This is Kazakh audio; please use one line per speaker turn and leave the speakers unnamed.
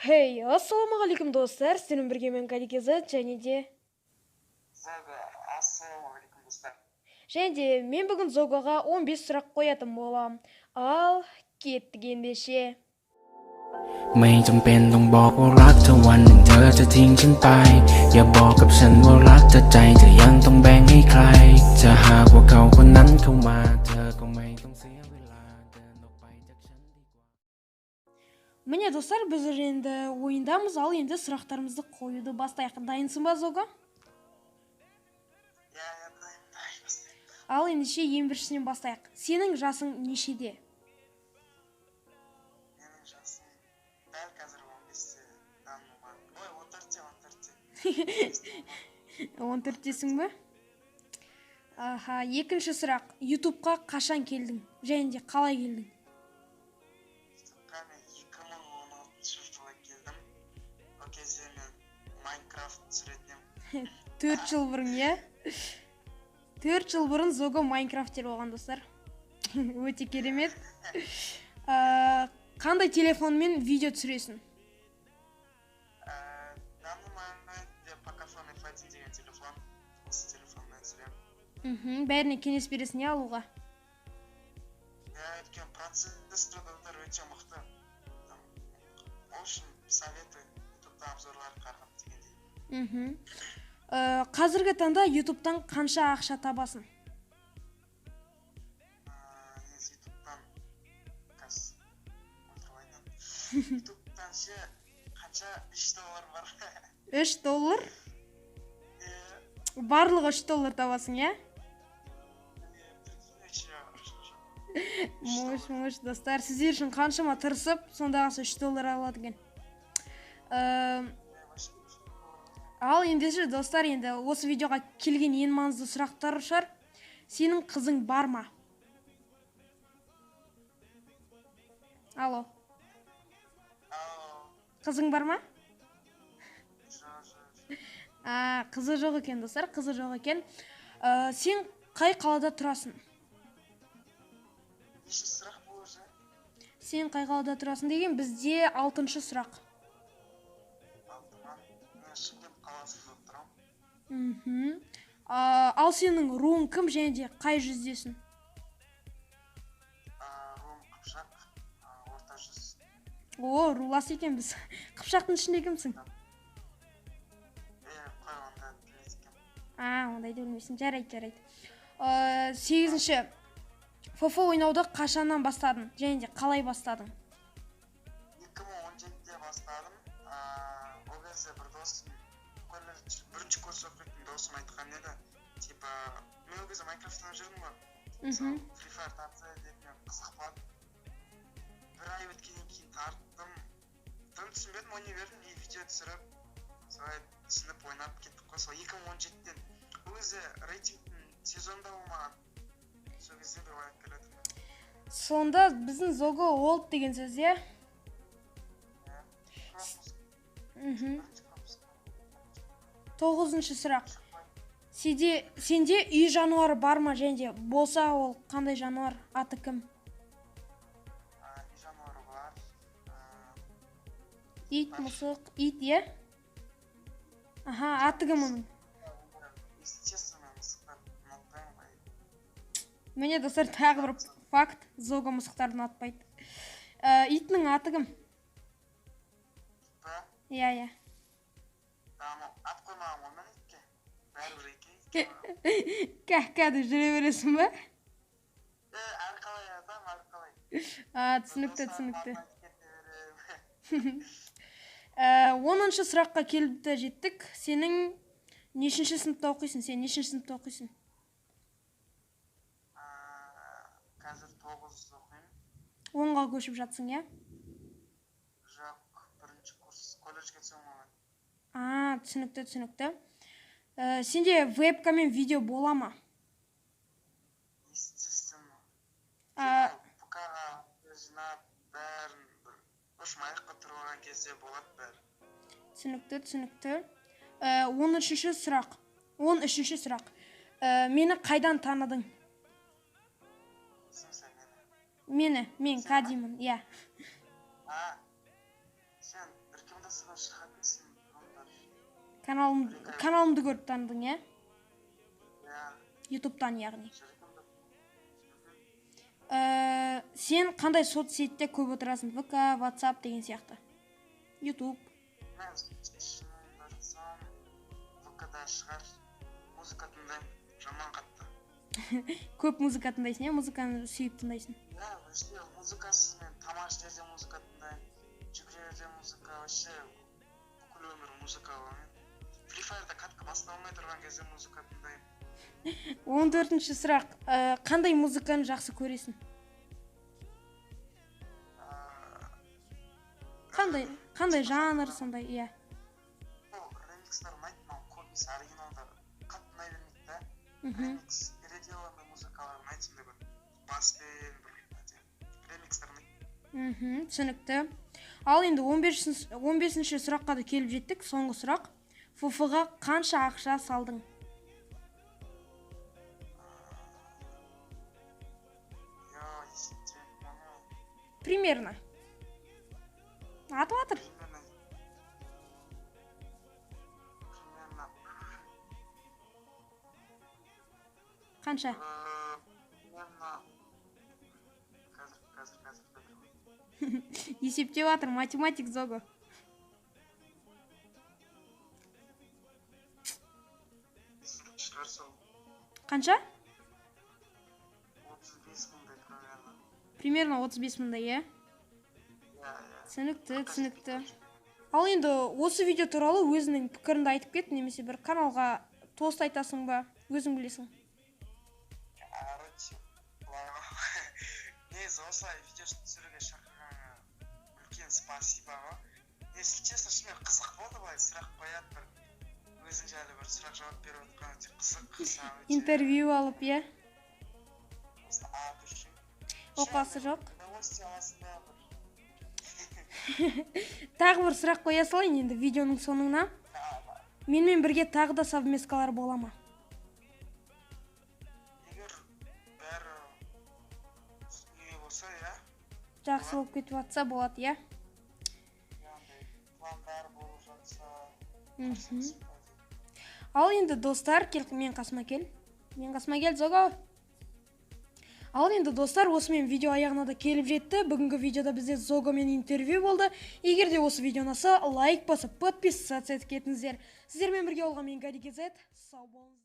Хей, ассалаумағалейкум, достар! Сіздермен бірге мен, Кадикезет, және де
Зога, ассалаумағалейкум, достар.
Және де мен бүгін Зогаға 15 сұрақ қоятын боламын. Ал кеттік ендеше.
ไม่จำเป็นต้องบอกว่ารักเธอวันหนึ่งเธอจะทิ้งฉันไป อย่าบอกกับฉันว่ารักเธอใจเธอยังต้องแบ่งให้ใครจะหากว่าเขาคนนั้นเข้ามาเธอก็ไม่ต้องเสียเวลาเดินออกไปจากฉันดีกว่า
Міне, достар, біз уже енді ойындамыз. Ал енді сұрақтарымызды қоюды бастайық. Дайынсың ба, Зога?
Иә, дайын, дайын, бастайық.
Ал ендеше ең біріншісінен бастайық. Сенің жасың нешеде?
Менің жасым дәл қазір 15-те, данный момент. Ой, 14-те, 14-те.
14-тесің ба? Аха, екінші сұрақ. Ютубқа қашан келдің және де қалай келдің?
Ютубқа мен 2016 жылы келдім. Ол кезде мен Майнкрафт түсіретін едім.
4 жыл бұрын, иә? 4 жыл бұрын Зого майнкрафтер болған, достар. Өте керемет. Қандай телефонмен видео түсіресің?
Данный моментте Pocophone F1 деген телефон. Осы телефонмен түсіремін.
Бәріне кеңес бересің, иә, алуға?
Иә, өйткені процессорлар өте мықты. Там, в общем, советую, Ютубта обзорлар қарап дегендей.
Қазіргі таңда Ютубтан қанша ақша табасың?
Негізі Ютубтан қазір өлтіріп алайын. Ютубтан ше, қанша, 3 доллар бар.
3 доллар?
Иә.
Барлығы 3 доллар табасың, иә?
Прикинь, вообще.
Мощь, мощь, достар. Сіздер үшін қаншама тырысып, сонда 3 доллар алады екен. Ал ендеше, достар, енді осы видеоға келген ең маңызды сұрақтар шығар. Сенің қызың бар ма? Алло?
Ау.
Қызың бар ма?
Жоқ.
А, қызы жоқ екен, достар, қызы жоқ екен. Сен қай қалада тұрасың?
Неше сұрақ бұл уже?
Сен қай қалада тұрасың деген бізде алтыншы сұрақ.
Алты ма? Мен Шымкент қаласында тұрамын.
Ал сенің руың кім және де қай жүздесің?
Руым қыпшақ, Орта жүз.
О, рулас екенбіз. Қыпшақтың ішінде кімсің?
Е, қой, онда білмейді екенмін.
А, ондайды білмейсің. Жарайды. Сегізінші. ФФ ойнауды қашаннан бастадың және де қалай бастадың?
2017-де бастадым. Ол кезде бір досым, колледж бірінші курс оқитын досым айтқан еді, типа, мен ол кезде Майнкрафт ойнап жүрдім ғой. Сол Free Fire тартса деп, мен қызықпадым. Бір ай өткеннен кейін тарттым, дым түсінбедім, ойнай бердім и видео түсіріп, солай түсініп ойнап кеттік қой. Сол 2017-тен. Ол кезде рейтингтің сезоны да болмаған, сол кезде бір ойнап келе жатырмын.
Сонда біздің Зого олд деген сөз, иә?
Иә, пропуск. Бірінші пропуск.
Тоғызыншы сұрақ. Сенде үй жануары бар ма және де болса, ол қандай жануар, аты кім?
Үй жануары бар.
Ит, мысық, ит, иә? Аха, аты кім оның?
Естественно, мысықтарды ұнатпаймын ғой.
Міне, достар, тағы бір факт: Зого мысықтарды ұнатпайды. Итінің аты кім?
Ит па?
Иә.
Анау ат қоймаған ғой мен итке, бәрібір екен.
Кәкә деп жүре бересің ба?
Е, әрқалай адам, әрқалай.
А, түсінікті.
Достарым
Түсінікті.
артынан кете беремін.
10-шы сұраққа келіп те жеттік. Сенің нешінші сыныпта оқисың? Сен нешінші сыныпта оқисың?
Қазір тоғыз оқимын.
10-ға көшіп жатсың, иә?
Жоқ, бірінші курс, колледжге түсемін ғой.
А, түсінікті. Сенде вебкамен видео бола ма?
Естественно. ПК-ға жинап бәрін, бір, в общем, аяққа тұрып алған кезде болады бәрі.
Түсінікті. 13-ші сұрақ. 13-ші сұрақ. Мені қайдан таныдың?
В смысле мені?
Мені, мен Кадимін, иә.
А. Сен рекомендациядан шығатынсың бұрындар.
Каналымды көріп таныдың, иә?
Иә.
Ютубтан, яғни.
Рекомендация.
Сен қандай соцсетте көп отырасың? ВК, WhatsApp деген сияқты, Ютуб?
Мен шынымды айтсам, ВК-да шығар. Музыка тыңдаймын жаман қатты.
Көп музыка тыңдайсың, иә? Музыканы сүйіп тыңдайсың.
Иә, вообще музыкасыз мен тамақ ішерде музыка тыңдаймын, жүгірерде музыка, вообще бүкіл өмірім музыка ғой. Мен Free Fire'да катка басталмай тұрған кезде музыка тыңдаймын.
14-ші сұрақ. Қандай музыканы жақсы көресің? Қандай жанр сондай, иә?
Ол ремикстар ұнайды маған көбінесе, оригиналдар қатты ұнай бермейді да. Ремикс, переделанный музыкалар ұнайды, сондай бір баспен бір әдемі ремикстар ұнайды.
Түсінікті. Ал енді 15-ші сұраққа да келіп жеттік. Соңғы сұрақ: ФФ-ға қанша ақша салдың?
Иә, есептемеппін оны.
Примерно атып жатыр.
Примерно.
Қанша?
Примерно, қазір, қазір, қазір, қазір.
Есептеп жатыр математик Зого.
Шығар сол.
Қанша?
35 мыңдай примерно.
Примерно 35 мыңдай, иә?
Иә.
Түсінікті. Ал енді осы видео туралы өзіңнің пікіріңді айтып кет немесе бір каналға тост айтасың ба, өзің білесің.
Короче, былай ғой, негізі осылай видео түсіруге шақырғаныңа үлкен спасибо ғой. Если честно, шынымен қызық болды, былай сұрақ қояды, бір өзің жайлы бір сұрақ жауап беріп отқан өте қызық саған өте.
Интервью алып, иә?
Просто от души.
Оқасы жоқ.
Удовольствие аласың да бір.
Тағы бір сұрақ қоя салайын енді видеоның соңына: менімен бірге тағы да совместкалар бола ма?
Егер бәрі не болса, иә.
Жақсы болып кетіп жатса, болады, иә?
Андай пландар болып жатса.
Ал енді, достар, кел, мен қасыма кел, мен қасыма кел, Зого. Ал енді, достар, осымен видео аяғына да келіп жетті. Бүгінгі видеода бізде Зогомен интервью болды. Егер де осы видео ұнаса, лайк басып, подписаться етіп кетіңіздер. Сіздермен бірге болған мен, Гади KZ. Сау болыңыздар.